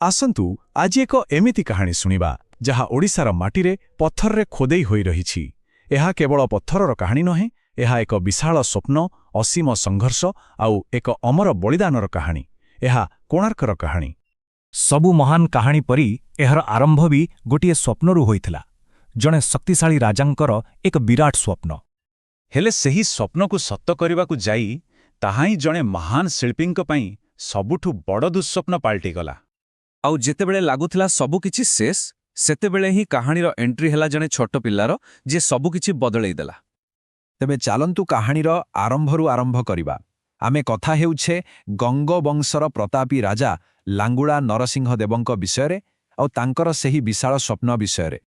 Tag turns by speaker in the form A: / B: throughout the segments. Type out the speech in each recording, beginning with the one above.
A: ଆସନ୍ତୁ ଆଜି ଏକ ଏମିତି କାହାଣୀ ଶୁଣିବା, ଯାହା ଓଡ଼ିଶାର ମାଟିରେ ପଥରରେ ଖୋଦେଇ ହୋଇ ରହିଛି। ଏହା କେବଳ ପଥରର କାହାଣୀ ନୁହେଁ, ଏହା ଏକ ବିଶାଳ ସ୍ୱପ୍ନ, ଅସୀମ ସଂଘର୍ଷ ଆଉ ଏକ ଅମର ବଳିଦାନର କାହାଣୀ। ଏହା କୋଣାର୍କର କାହାଣୀ।
B: ସବୁ ମହାନ କାହାଣୀ ପରି ଏହାର ଆରମ୍ଭ ବି ଗୋଟିଏ ସ୍ୱପ୍ନରୁ ହୋଇଥିଲା, ଜଣେ ଶକ୍ତିଶାଳୀ ରାଜାଙ୍କର ଏକ ବିରାଟ ସ୍ୱପ୍ନ।
A: ହେଲେ ସେହି ସ୍ୱପ୍ନକୁ ସତ କରିବାକୁ ଯାଇ ତାହା ହିଁ ଜଣେ ମହାନ ଶିଳ୍ପୀଙ୍କ ପାଇଁ ସବୁଠୁ ବଡ଼ ଦୁଃସ୍ୱପ୍ନ ପାଲଟିଗଲା।
C: ଆଉ ଯେତେବେଳେ ଲାଗୁଥିଲା ସବୁକିଛି ଶେଷ, ସେତେବେଳେ ହିଁ କାହାଣୀର ଏଣ୍ଟ୍ରି ହେଲା ଜଣେ ଛୋଟ ପିଲାର, ଯିଏ ସବୁକିଛି ବଦଳେଇ ଦେଲା।
D: ତେବେ ଚାଲନ୍ତୁ, କାହାଣୀର ଆରମ୍ଭରୁ ଆରମ୍ଭ କରିବା। ଆମେ କଥା ହେଉଛେ ଗଙ୍ଗବଂଶର ପ୍ରତାପୀ ରାଜା ଲାଙ୍ଗୁଳା ନରସିଂହ ଦେବଙ୍କ ବିଷୟରେ ଆଉ ତାଙ୍କର ସେହି ବିଶାଳ ସ୍ୱପ୍ନ ବିଷୟରେ।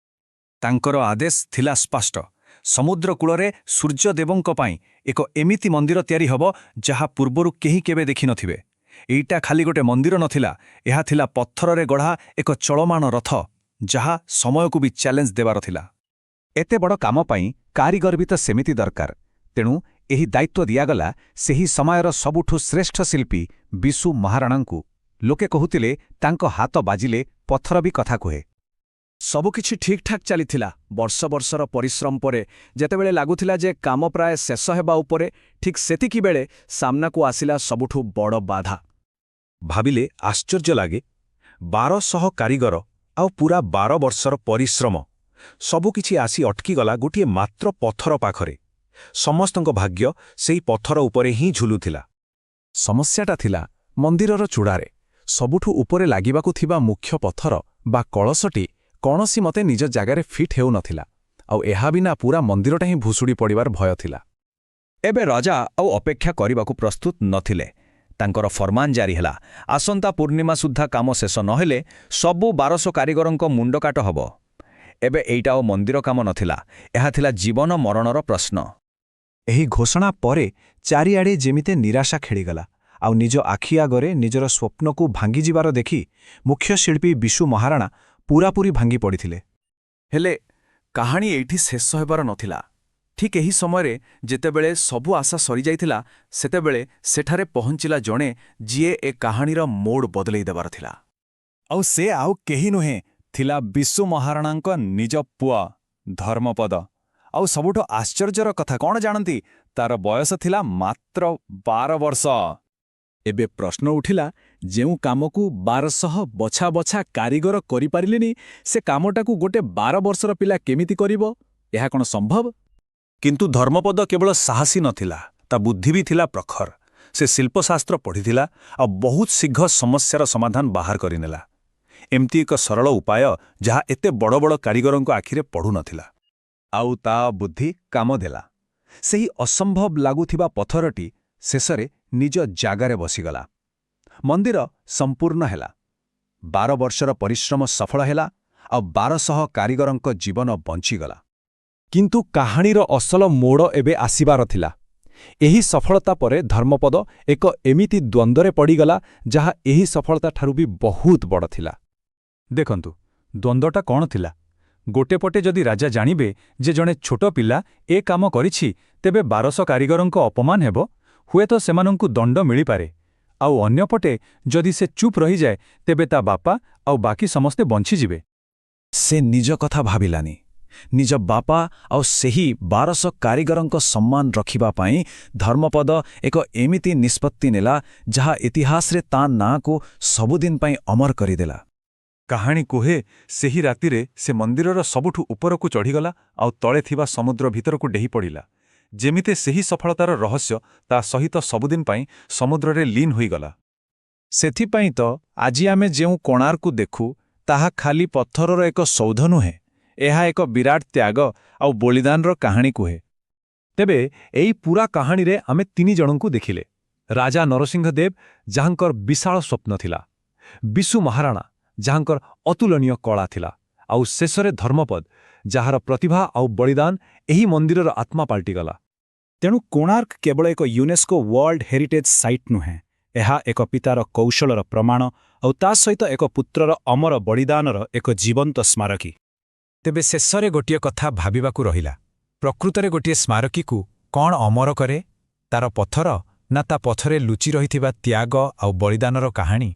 C: ତାଙ୍କର ଆଦେଶ ଥିଲା ସ୍ପଷ୍ଟ। ସମୁଦ୍ର କୂଳରେ ସୂର୍ଯ୍ୟଦେବଙ୍କ ପାଇଁ ଏକ ଏମିତି ମନ୍ଦିର ତିଆରି ହେବ, ଯାହା ପୂର୍ବରୁ କେହି କେବେ ଦେଖିନଥିବେ। ଏଇଟା ଖାଲି ଗୋଟେ ମନ୍ଦିର ନଥିଲା, ଏହା ଥିଲା ପଥରରେ ଗଢ଼ା ଏକ ଚଳମାନ ରଥ, ଯାହା ସମୟକୁ ବି ଚ୍ୟାଲେଞ୍ଜ ଦେବାର ଥିଲା।
B: ଏତେ ବଡ଼ କାମ ପାଇଁ କାରିଗର ବି ତ ସେମିତି ଦରକାର। ତେଣୁ ଏହି ଦାୟିତ୍ୱ ଦିଆଗଲା ସେହି ସମୟର ସବୁଠୁ ଶ୍ରେଷ୍ଠ ଶିଳ୍ପୀ ବିଶୁ ମହାରଣାଙ୍କୁ। ଲୋକେ କହୁଥିଲେ, ତାଙ୍କ ହାତ ବାଜିଲେ ପଥର ବି କଥା କୁହେ।
C: ସବୁକିଛି ଠିକ୍ଠାକ୍ ଚାଲିଥିଲା। ବର୍ଷ ବର୍ଷର ପରିଶ୍ରମ ପରେ ଯେତେବେଳେ ଲାଗୁଥିଲା ଯେ କାମ ପ୍ରାୟ ଶେଷ ହେବା ଉପରେ, ଠିକ୍ ସେତିକି ବେଳେ ସାମ୍ନାକୁ ଆସିଲା ସବୁଠୁ ବଡ଼ ବାଧା।
A: ଭାବିଲେ ଆଶ୍ଚର୍ଯ୍ୟ ଲାଗେ, 1200 କାରିଗର ଆଉ ପୂରା 12 ବର୍ଷର ପରିଶ୍ରମ, ସବୁକିଛି ଆସି ଅଟକିଗଲା ଗୋଟିଏ ମାତ୍ର ପଥର ପାଖରେ। ସମସ୍ତଙ୍କ ଭାଗ୍ୟ ସେଇ ପଥର ଉପରେ ହିଁ ଝୁଲୁଥିଲା।
B: ସମସ୍ୟାଟା ଥିଲା ମନ୍ଦିରର ଚୂଡ଼ାରେ ସବୁଠୁ ଉପରେ ଲାଗିବାକୁ ଥିବା ମୁଖ୍ୟ ପଥର ବା କଳସଟି କୌଣସି ମତେ ନିଜ ଜାଗାରେ ଫିଟ୍ ହେଉନଥିଲା। ଆଉ ଏହା ବିନା ପୂରା ମନ୍ଦିରଟା ହିଁ ଭୁଷୁଡ଼ି ପଡ଼ିବାର ଭୟ ଥିଲା।
C: ଏବେ ରାଜା ଆଉ ଅପେକ୍ଷା କରିବାକୁ ପ୍ରସ୍ତୁତ ନଥିଲେ। ତାଙ୍କର ଫରମାନ ଜାରି ହେଲା, ଆସନ୍ତା ପୂର୍ଣ୍ଣିମା ସୁଦ୍ଧା କାମ ଶେଷ ନହେଲେ ସବୁ 1200 କାରିଗରଙ୍କ ମୁଣ୍ଡକାଟ ହେବ। ଏବେ ଏଇଟା ଆଉ ମନ୍ଦିର କାମ ନଥିଲା, ଏହା ଥିଲା ଜୀବନ ମରଣର ପ୍ରଶ୍ନ।
D: ଏହି ଘୋଷଣା ପରେ ଚାରିଆଡ଼େ ଯେମିତି ନିରାଶା ଖେଳିଗଲା। ଆଉ ନିଜ ଆଖି ଆଗରେ ନିଜର ସ୍ୱପ୍ନକୁ ଭାଙ୍ଗିଯିବାର ଦେଖି ମୁଖ୍ୟ ଶିଳ୍ପୀ ବିଶୁ ମହାରଣା ପୂରାପୂରି ଭାଙ୍ଗି ପଡ଼ିଥିଲେ।
C: ହେଲେ କାହାଣୀ ଏଇଠି ଶେଷ ହେବାର ନଥିଲା। ଠିକ୍ ଏହି ସମୟରେ, ଯେତେବେଳେ ସବୁ ଆଶା ସରିଯାଇଥିଲା, ସେତେବେଳେ ସେଠାରେ ପହଞ୍ଚିଲା ଜଣେ, ଯିଏ ଏ କାହାଣୀର ମୋଡ଼ ବଦଳେଇ ଦେବାର ଥିଲା।
A: ଆଉ ସେ ଆଉ କେହି ନୁହେଁ, ଥିଲା ବିଶୁ ମହାରଣାଙ୍କ ନିଜ ପୁଅ ଧର୍ମପଦ। ଆଉ ସବୁଠୁ ଆଶ୍ଚର୍ଯ୍ୟର କଥା କ'ଣ ଜାଣନ୍ତି? ତାର ବୟସ ଥିଲା ମାତ୍ର 12 ବର୍ଷ।
B: ଏବେ ପ୍ରଶ୍ନ ଉଠିଲା, ଯେଉଁ କାମକୁ 1200 ବଛା ବଛା କାରିଗର କରିପାରିଲେନି, ସେ କାମଟାକୁ ଗୋଟେ 12 ବର୍ଷର ପିଲା କେମିତି କରିବ? ଏହା କ'ଣ ସମ୍ଭବ?
A: କିନ୍ତୁ ଧର୍ମପଦ କେବଳ ସାହସୀ ନଥିଲା, ତା ବୁଦ୍ଧି ବି ଥିଲା ପ୍ରଖର। ସେ ଶିଳ୍ପଶାସ୍ତ୍ର ପଢ଼ିଥିଲା ଆଉ ବହୁତ ଶୀଘ୍ର ସମସ୍ୟାର ସମାଧାନ ବାହାର କରିନେଲା। ଏମିତି ଏକ ସରଳ ଉପାୟ, ଯାହା ଏତେ ବଡ଼ ବଡ଼ କାରିଗରଙ୍କ ଆଖିରେ ପଡ଼ୁନଥିଲା।
D: ଆଉ ତା ବୁଦ୍ଧି କାମ ଦେଲା। ସେହି ଅସମ୍ଭବ ଲାଗୁଥିବା ପଥରଟି ଶେଷରେ ନିଜ ଜାଗାରେ ବସିଗଲା। ମନ୍ଦିର ସମ୍ପୂର୍ଣ୍ଣ ହେଲା। 12 ବର୍ଷର ପରିଶ୍ରମ ସଫଳ ହେଲା ଆଉ 1200 କାରିଗରଙ୍କ ଜୀବନ ବଞ୍ଚିଗଲା।
B: କିନ୍ତୁ କାହାଣୀର ଅସଲ ମୋଡ଼ ଏବେ ଆସିବାର ଥିଲା। ଏହି ସଫଳତା ପରେ ଧର୍ମପଦ ଏକ ଏମିତି ଦ୍ୱନ୍ଦ୍ୱରେ ପଡ଼ିଗଲା, ଯାହା ଏହି ସଫଳତାଠାରୁ ବି ବହୁତ ବଡ଼ ଥିଲା।
A: ଦେଖନ୍ତୁ, ଦ୍ୱନ୍ଦ୍ୱଟା କ'ଣ ଥିଲା। ଗୋଟେ ପଟେ ଯଦି ରାଜା ଜାଣିବେ ଯେ ଜଣେ ଛୋଟ ପିଲା ଏ କାମ କରିଛି, ତେବେ 1200 କାରିଗରଙ୍କ ଅପମାନ ହେବ, ହୁଏତ ସେମାନଙ୍କୁ ଦଣ୍ଡ ମିଳିପାରେ। ଆଉ ଅନ୍ୟପଟେ ଯଦି ସେ ଚୁପ୍ ରହିଯାଏ, ତେବେ ତା ବାପା ଆଉ ବାକି ସମସ୍ତେ ବଞ୍ଚିଯିବେ।
D: ସେ ନିଜ କଥା ଭାବିଲାନି। ନିଜ ବାପା ଆଉ ସେହି 1200 କାରିଗରଙ୍କ ସମ୍ମାନ ରଖିବା ପାଇଁ ଧର୍ମପଦ ଏକ ଏମିତି ନିଷ୍ପତ୍ତି ନେଲା, ଯାହା ଇତିହାସରେ ତା ନାଁକୁ ସବୁଦିନ ପାଇଁ ଅମର କରିଦେଲା।
A: କାହାଣୀ କୁହେ, ସେହି ରାତିରେ ସେ ମନ୍ଦିରର ସବୁଠୁ ଉପରକୁ ଚଢ଼ିଗଲା ଆଉ ତଳେ ଥିବା ସମୁଦ୍ର ଭିତରକୁ ଡେଇଁ ପଡ଼ିଲା। ଯେମିତି ସେହି ସଫଳତାର ରହସ୍ୟ ତା ସହିତ ସବୁଦିନ ପାଇଁ ସମୁଦ୍ରରେ ଲୀନ ହୋଇଗଲା।
B: ସେଥିପାଇଁ ତ ଆଜି ଆମେ ଯେଉଁ କୋଣାର୍କୁ ଦେଖୁ, ତାହା ଖାଲି ପଥରର ଏକ ସୌଧ ନୁହେଁ, ଏହା ଏକ ବିରାଟ ତ୍ୟାଗ ଆଉ ବଳିଦାନର କାହାଣୀ କୁହେ।
A: ତେବେ ଏଇ ପୂରା କାହାଣୀରେ ଆମେ ତିନି ଜଣଙ୍କୁ ଦେଖିଲେ। ରାଜା ନରସିଂହଦେବ, ଯାହାଙ୍କର ବିଶାଳ ସ୍ୱପ୍ନ ଥିଲା; ବିଶୁ ମହାରାଣା, ଯାହାଙ୍କର ଅତୁଳନୀୟ କଳା ଥିଲା; ଆଉ ଶେଷରେ ଧର୍ମପଦ, ଯାହାର ପ୍ରତିଭା ଆଉ ବଳିଦାନ ଏହି ମନ୍ଦିରର ଆତ୍ମା ପାଲଟିଗଲା।
B: ତେଣୁ କୋଣାର୍କ କେବଳ ଏକ ୟୁନେସ୍କୋ ୱାର୍ଲଡ ହେରିଟେଜ୍ ସାଇଟ୍ ନୁହେଁ, ଏହା ଏକ ପିତାର କୌଶଳର ପ୍ରମାଣ ଆଉ ତା ସହିତ ଏକ ପୁତ୍ରର ଅମର ବଳିଦାନର ଏକ ଜୀବନ୍ତ ସ୍ମାରକୀ। ତେବେ ଶେଷରେ ଗୋଟିଏ କଥା ଭାବିବାକୁ ରହିଲା। ପ୍ରକୃତରେ ଗୋଟିଏ ସ୍ମାରକୀକୁ କ'ଣ ଅମର କରେ? ତାର ପଥର, ନା ତା ପଛରେ ଲୁଚି ରହିଥିବା ତ୍ୟାଗ ଆଉ ବଳିଦାନର କାହାଣୀ?